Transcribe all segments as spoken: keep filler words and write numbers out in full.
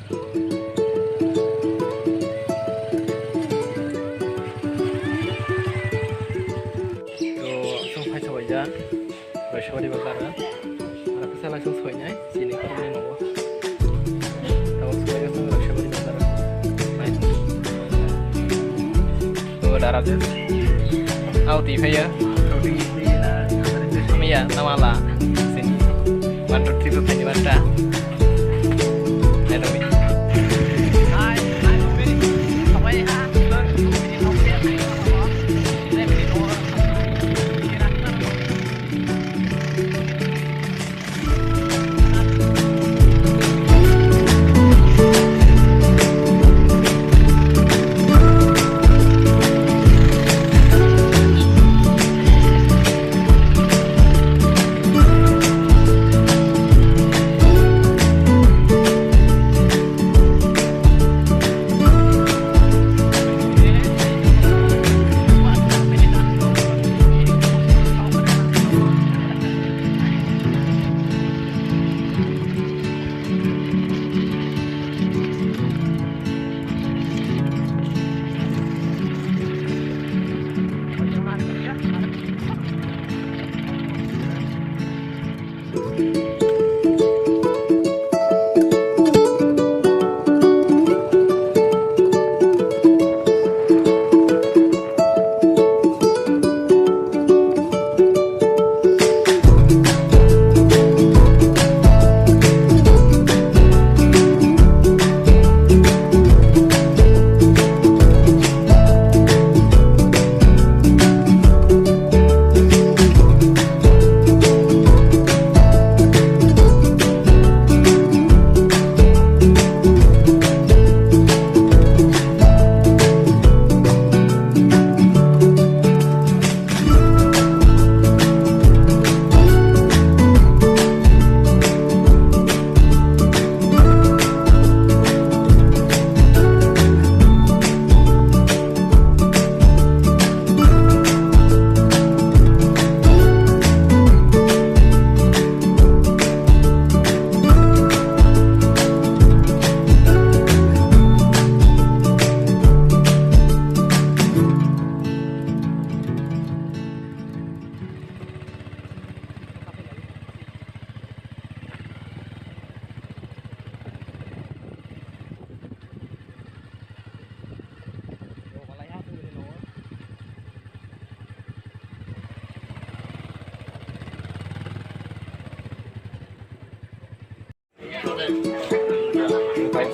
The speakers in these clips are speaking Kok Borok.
To, chwng phai sabaijak Roisabari bazar o. Aro kisa lai chwng soinai, chini khoroknwi nogo. Tabuk sobaijak chwng Roisabari bazar o. Nai. To, dara je. Au twi phaiya. Miya, namala. Sini. One, two, three, four, five, one, ta.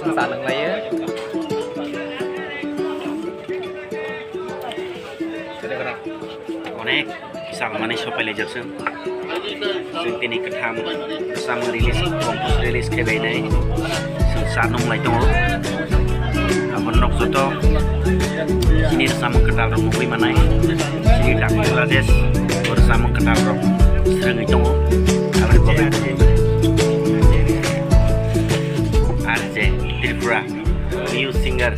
Sa nang laye. Onek samani sopai lejak se. Chwng tini kwtham samung release, compose release khe bai nai. Chwng sa nung lai tongo. Abo nok joto chini samung kwtal rok nugui manai. Chini Doctor Rajesh, bo samung kwtal rok swrwngwi tongo. Aboni bagwi R J Tripura, new singer.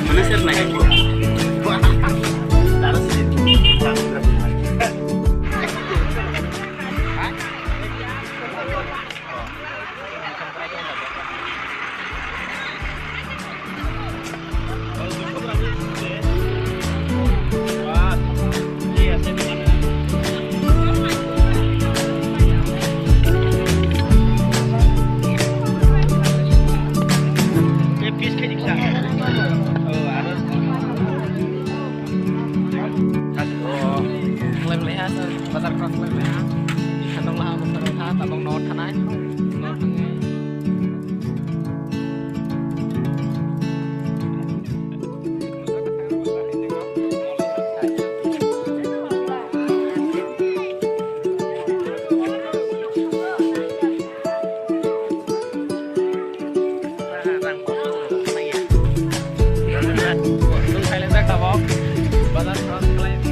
Mana sir nai? Bazar cross khlai maya. Khandok laha, bosor wngkha, tabok nogo thanai. Nogo thangwi. Chwng khailajak tabok. Bazar cross khlai.